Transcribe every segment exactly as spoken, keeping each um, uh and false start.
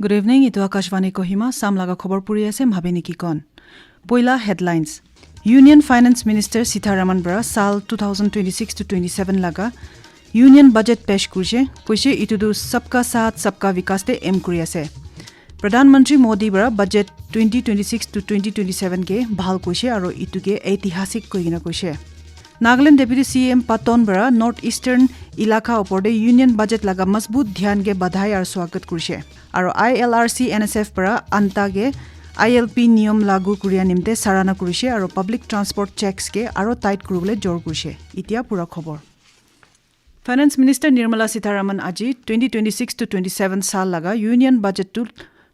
Good evening, itu Akashvani Kohima, Sam laga khobor puri ase, Mhabini Kikon. Poila headlines. Union Finance Minister Sitharaman bara sal two thousand twenty-six to twenty-seven laga Union Budget pesh kurishe, koishe itu tu Sabka Saath Sabka Vikas te aim kuri ase. Pradhan Mantri Modi bara budget twenty twenty-six to twenty twenty-seven ke bhal koishe aro itu ke eitihasik koi kena koishe. Nagaland Deputy C M Patton bara North Eastern ilaka opor te Union Budget laga mazbut dhyan ke badhai aro swagat kurishe. Aro I L R C N S F bara anta ke I L P niyom lagu kuria nimte sarana kurishe aro public transport checks ke aro tight kuribole jor kurishe. Itia pura khobor. Finance Minister Nirmala Sitharaman aji twenty twenty-six to twenty-seven sal laga Union Budget tu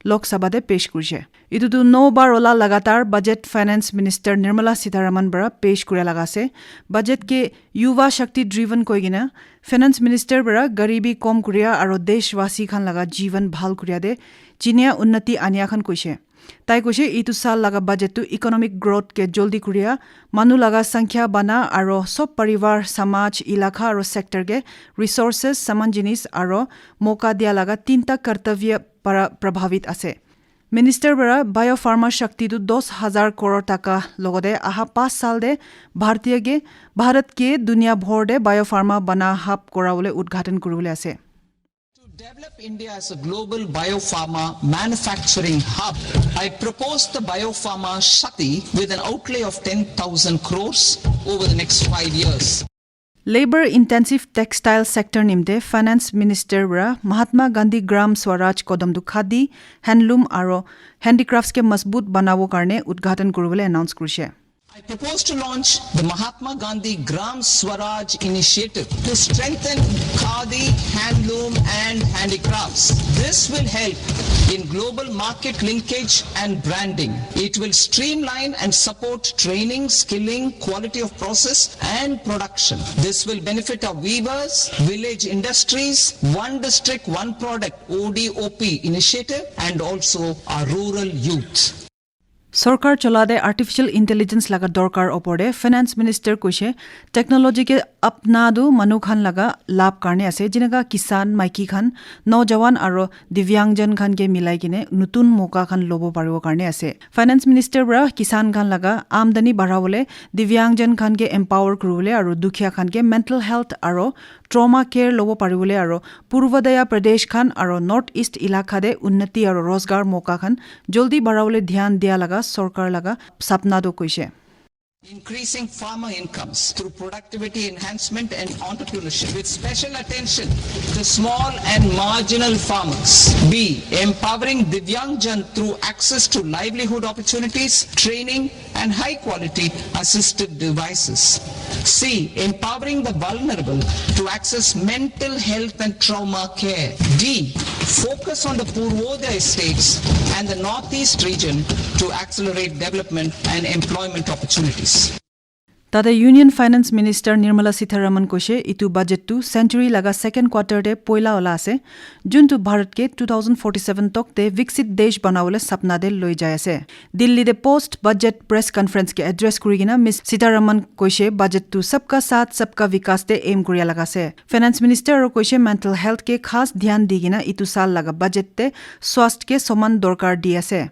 Lok Sabha te pesh kurishe. Itu tu no bar ola lagatar budget Finance Minister Nirmala Sitharaman bara pesh kuria laga ase. Budget ke Yuva Shakti driven koi kena Finance Minister bara garibi kom kuria aro deshwasi khan laga jivan bhal kuria te chinia unnati ania khan koishe. Tai koishe itu sal laga budget tu economic growth ke joldi kuria, manu laga sankhya bana aro sob parivar, samaj, ilaka aro sector ke resources, saman jinis aro moka dia laga tinta kartavya para prabhavit ase. Minister bara Biopharma Shakti tu dos hazar koror taka logode aha pas sal de Bharatiya ke Bharat ke dunia bhor de biopharma bana hub korabole udghatan kuribole ase. To develop India as a global biopharma manufacturing hub, I propose the Biopharma Shakti with an outlay of ten thousand crores over the next five years. Labor intensive textile sector nimte Finance Minister bara Mahatma Gandhi Gram Swaraj kodam tu khadi, handloom aro handicrafts ke mazbut banabo karne udghatan kuribole announce kurishe. I propose to launch the Mahatma Gandhi Gram Swaraj Initiative to strengthen khadi, handloom, and handicrafts. This will help in global market linkage and branding. It will streamline and support training, skilling, quality of process, and production. This will benefit our weavers, village industries, one district, one product, O D O P initiative, and also our rural youth. Sorkar cholade artificial intelligence laga dorkar opor de Finance Minister koishe, technology ke apna du manu khan laga lab karne ase, jinaka kisan, maiki khan, nojawan aro divyangjan khan ke milai kine nutun moka khan lobo paribo karne ase. Finance Minister bara kisan khan laga amdani barhabole, divyangjan khan ke empower kuribole aro dukhia khan ke mental health aro trauma care lobo paribole aro Purvodaya Pradesh khan aro North East ilaka de unnati aro rozgar moka khan joldi barabole dhyan dia laga sorkar laga sapna do koishe. Increasing farmer incomes through productivity enhancement and entrepreneurship, with special attention to small and marginal farmers. B, empowering Divyangjan through access to livelihood opportunities, training, and high quality assistive devices. C, empowering the vulnerable to access mental health and trauma care. D, focus on the Purvodaya states and the Northeast region to accelerate development and employment opportunities. Tate Union Finance Minister Nirmala Sitharaman koishe, itu budget tu century laga second quarter te poila ola ase, juntu Bharat ke two thousand forty-seven tok te Viksit Desh banabole sapna de loi jai ase. Delhi de post budget press conference ke address kuri kena Miss Sitharaman koishe budget tu sabka saath sabka vikas te aim kuria laga ase. Finance Minister aro koishe mental health ke khas dhyan di kena itu sal laga budget te swasth ke soman dorkar di ase.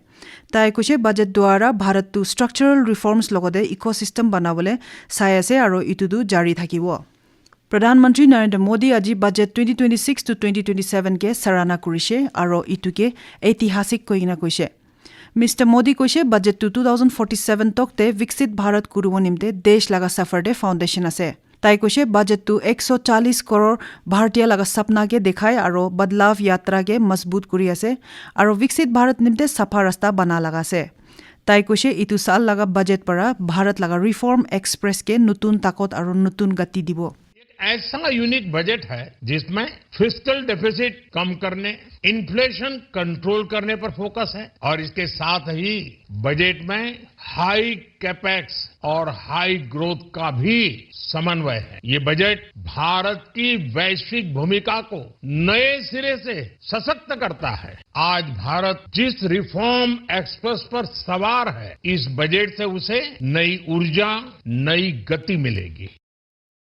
Tai koishe budget dwara Bharat tu structural reforms logode ecosystem banabole sai ase aro itu tu jari thakibo. Pradhan Mantri Narendra Modi aji budget twenty twenty-six to twenty twenty-seven ke sarana kurishe aro itu ke eitihasik koi kena koishe. Mister Modi koishe budget tu two thousand forty-seven tok te Viksit Bharat kuribo nimte desh laga safar te foundation ase. Tai koishe budget tu ek so chalis koror Bharatiya laga sapna ke dekhai aro badlav yatra ke mazbut kuri ase aro Viksit Bharat nimte sapha rasta bana laga ase. Tai koishe itu sal laga budget para Bharat laga reform express ke nutun takot aro nutun gati dibo. एक ऐसा यूनिक बजट है जिसमें फिस्कल डेफिसिट कम करने, इन्फ्लेशन कंट्रोल करने पर फोकस है और इसके साथ ही बजट में हाई कैपेक्स और हाई ग्रोथ का भी समन्वय है। ये बजट भारत की वैश्विक भूमिका को नए सिरे से सशक्त करता है। आज भारत जिस रिफॉर्म एक्सप्रेस पर सवार है, इस बजट से उसे नई ऊर्जा, नई गति मिलेगी।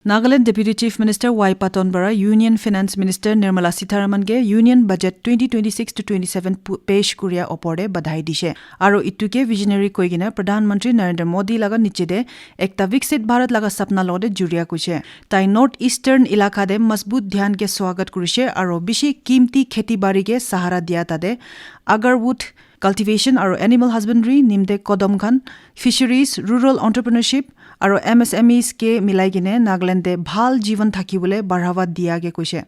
Nagaland Deputy Chief Minister Y Patton para Union Finance Minister Nirmala Sitharaman ke Union Budget twenty twenty-six to twenty-seven pu- pesh kuria opor te badhai dishe. Aro itu ke visionary koi kena Pradhan Mantri Narendra Modi laga niche te ekta Viksit Bharat laga sapna logote juria kuishe. Tai North Eastern ilaka te mazbut dhyan ke swagat kurishe aro bishi kimti kheti bari ke sahara dia tate agarwood cultivation aro animal husbandry nimte kodom khan, fisheries, rural entrepreneurship aro M S M Es ke milai kene Nagaland te bhal jivan thakibole barhawa dia ke koishe.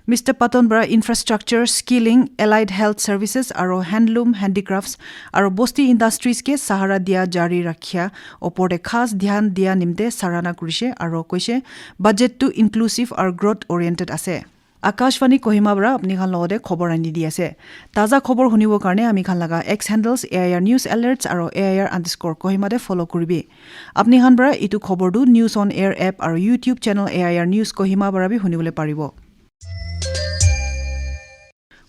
Mister Patton para infrastructure, skilling, allied health services aro handloom, handicrafts aro bosti industries ke sahara dia jari rakhia opor te khas dhyan dia nimte sarana kurishe aro koishe budget tu inclusive aro growth oriented ase. Akashvani Kohima para apni khan logote khobor ani di ase. Taza khobor hunibo karne ami khan laga X handles A I R News Alerts aro A I R underscore Kohima te follow kuribi. Apni khan para itu khobor tu News on Air app aro YouTube channel A I R News Kohima para bi hunibole paribo.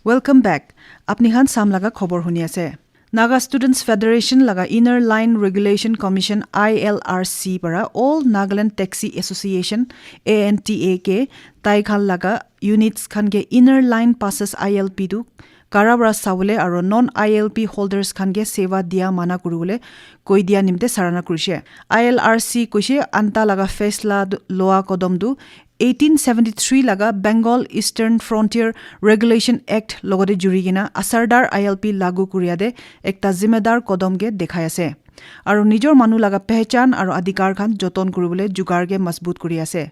Welcome back. Apni khan sam laga khobor huni ase. Naga Students Federation laga Inner Line Regulation Commission I L R C para All Nagaland Taxi Association A N T A ke tai khan laga units khan ke Inner Line Passes I L P tu kara para sawole aro non I L P holders khan ke seva dia mana kuribole koi dia nimte sarana kurishe. I L R C koishe anta laga faisla du- loa kodom tu eighteen seventy-three laga Bengal Eastern Frontier Regulation Act logote juri kena asardar I L P lagu kuria de ekta zimedar kodom ke dekhai ase. Aro nijor manu laga pehchan aro adhikar khan joton kuribole jugar ke mazbut kuri ase.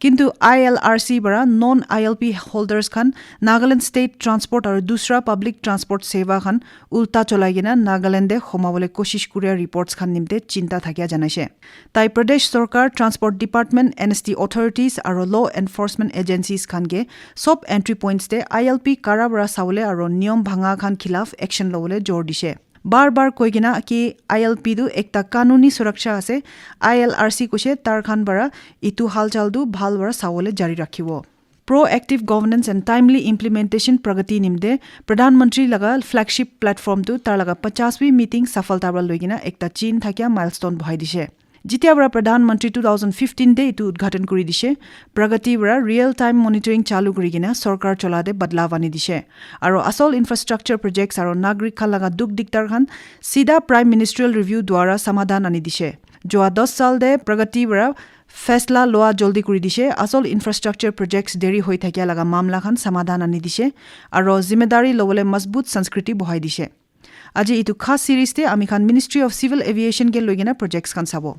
Kintu I L R C para non I L P holders khan Nagaland State Transport aro dusra public transport seva khan ulta cholai kena Nagaland de homabole koshish kuria reports khan nimte chinta thakia janaishe. Tai Pradesh Sorkar, Transport Department, N S T authorities aro law enforcement agencies khan ke sob entry points te I L P kara para sawole aro niyom bhanga khan khilaf action lobole jor dishe. Bar bar koi kena ki I L P tu ekta kanuni suraksha ase, I L R C koishe tar khan para itu halchal tu bhal para sawole jari rakhibo. Proactive governance and timely implementation pragati nimte Pradhan Mantri laga flagship platform tu tar laga pachaswi meeting safalta para loi kena ekta chin thakia milestone bohai dishe. Jitia para Pradhan Mantri two thousand fifteen te itu udghatan kuri dishe, pragati para real time monitoring chalu kuri kena sorkar chola te badlav ani dishe. Aro asol infrastructure projects aro nagrik khan laga dukh diktar khan sida Prime Ministerial Review dwara samadhan ani dishe. Jua dos sal te pragati para faisla loa joldi kuri dishe, asol infrastructure projects deri hoi thakia laga mamla khan samadhan ani dishe, aro zimedari lobole mazbut sanskriti bohai dishe. Aji itu khas series te ami khan Ministry of Civil Aviation ke loi kena projects khan sabo.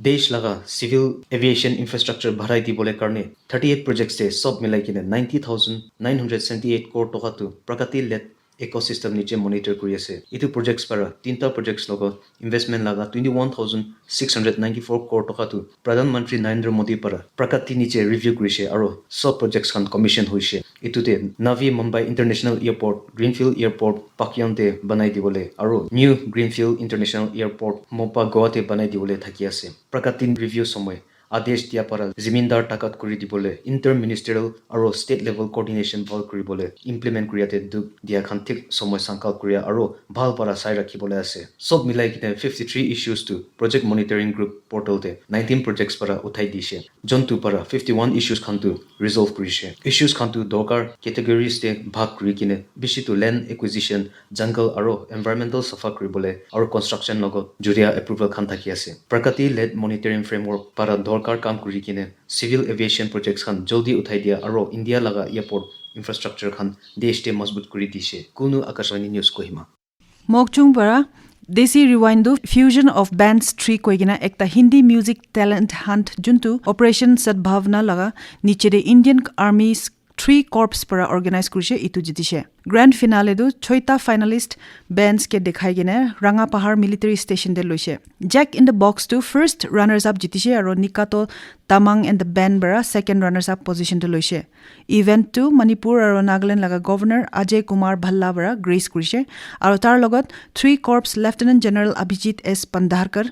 Desh laga civil aviation infrastructure bharai dibole karne thirty-eight projects te sob milai kena ninety thousand nine hundred seventy-eight crore toka tu pragati led ecosystem niche monitor kuri ase. Itu projects para tinta projects logo investment laga twenty-one thousand six hundred ninety-four crore toka tu Pradhan Mantri Narendra Modi para pragati niche review kurishe aro sob projects khan commission hoishe. Itu te Navi Mumbai International Airport, Greenfield Airport, Pakyang te banai dibole aro New Greenfield International Airport, Mopa Goa te banai dibole thaki ase. Pragati review somoy adesh dia para zimindar takat kuri dibole, inter ministerial aro state level coordination bhal kuribole, implement kuria te duk dia khan thik somoy sankalp kuria aro bhal para sai rakhibole ase. Sob milai kena fifty-three issues tu project monitoring group portal te nineteen projects para uthai dishe. Jontu para fifty-one issues khan tu resolve kurishe. Issues khan tu dorkar categories te bhag kuri kene bishi tu land acquisition, jungle aro environmental safa kuribole aro construction logot juria approval khan thaki ase. Pragati led monitoring framework para dorkar kam kuri kene civil aviation projects khan joldi uthai dia aro India laga airport infrastructure khan desh te mazbut kuri dishe. Kunu Akashvani News Kohima. Mokchung para Desi Rewind tu Fusion of Bands three koi kena ekta Hindi music talent hunt juntu Operation Sadbhavna laga niche de Indian Army's three corps para organize kurishe itu jitishe. Grand finale tu choita finalist bands ke dekhai kena Ranga Pahar Military Station de loishe. Jack in the Box tu first runners up jitishe aro Nikato Tamang and the band para second runners up position de loishe. Event tu Manipur aro Nagaland laga Governor Ajay Kumar Bhalla para grace kurishe aro tar logot three corps Lieutenant General Abhijit S Pandharkar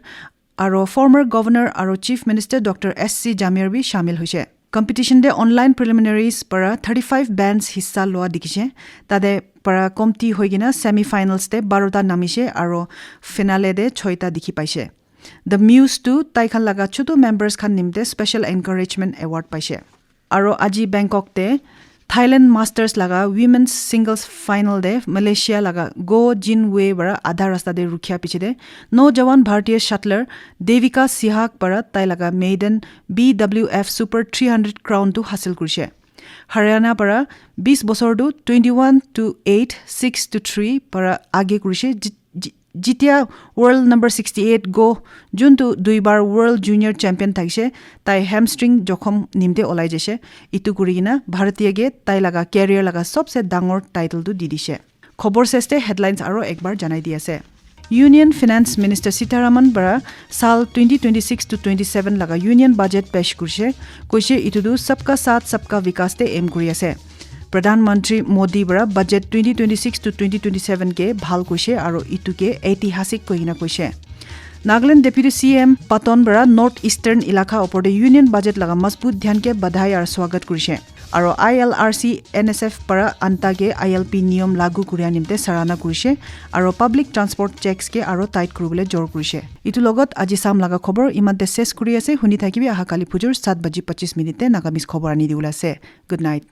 aro former Governor aro Chief Minister Doctor S C Jamir bi shamil hoishe. Competition de online preliminaries para thirty-five bands hissa loa dikhishe. Tade para komti hoi kena semi finals de barota namishe aro finale de choita dikhi paishe. The Muse tu tai khan laga chutu members khan nimte special encouragement award paise. Aro aji Bangkok te Thailand Masters laga women's singles final de Malaysia laga Go Jin Wei bara adha rasta de rukhia piche de nojawan Bharatiya shuttler Devika Sihak bara tai laga maiden B W F Super three hundred crown tu hasil kurishe. Haryana bara bis bosor tu twenty-one to eight, six to three bara age kurishe. Ji- ji- Jitia world number sixty-eight go juntu duibar world junior champion thakishe, tai hamstring jokhom nimte olai jeshe. Itu kurikena Bharatiya ge tai laga career laga sobse dangor title tu di dishe. Khobor seste headlines aro ekbar janai di ase. Union Finance Minister Sitharaman bara sal twenty twenty-six to twenty-seven laga Union Budget pesh kurishe, koishe itu tu Sabka Saath Sabka Vikas te aim kuri ase. Pradhan Mantri Modi bara budget twenty twenty-six to twenty twenty-seven ke bhal koishe aro itu ke eitihasik koina koishe. Nagaland Deputy C M Patton bara North Eastern ilaka opor te Union Budget laga mazbut dhyan ke badhai aro swagat kurishe. Aro I L R C N S F para anta ke I L P niyom lagu kuria nimte sarana kurishe aro public transport checks ke aro tight kuribole jor kurishe. Itu logot aji sam laga khobor imante ses kuri ase. Huni thakibi aha kali phujur saat baji pachis minute te Nagamese khobor ani dibole ase. Good night.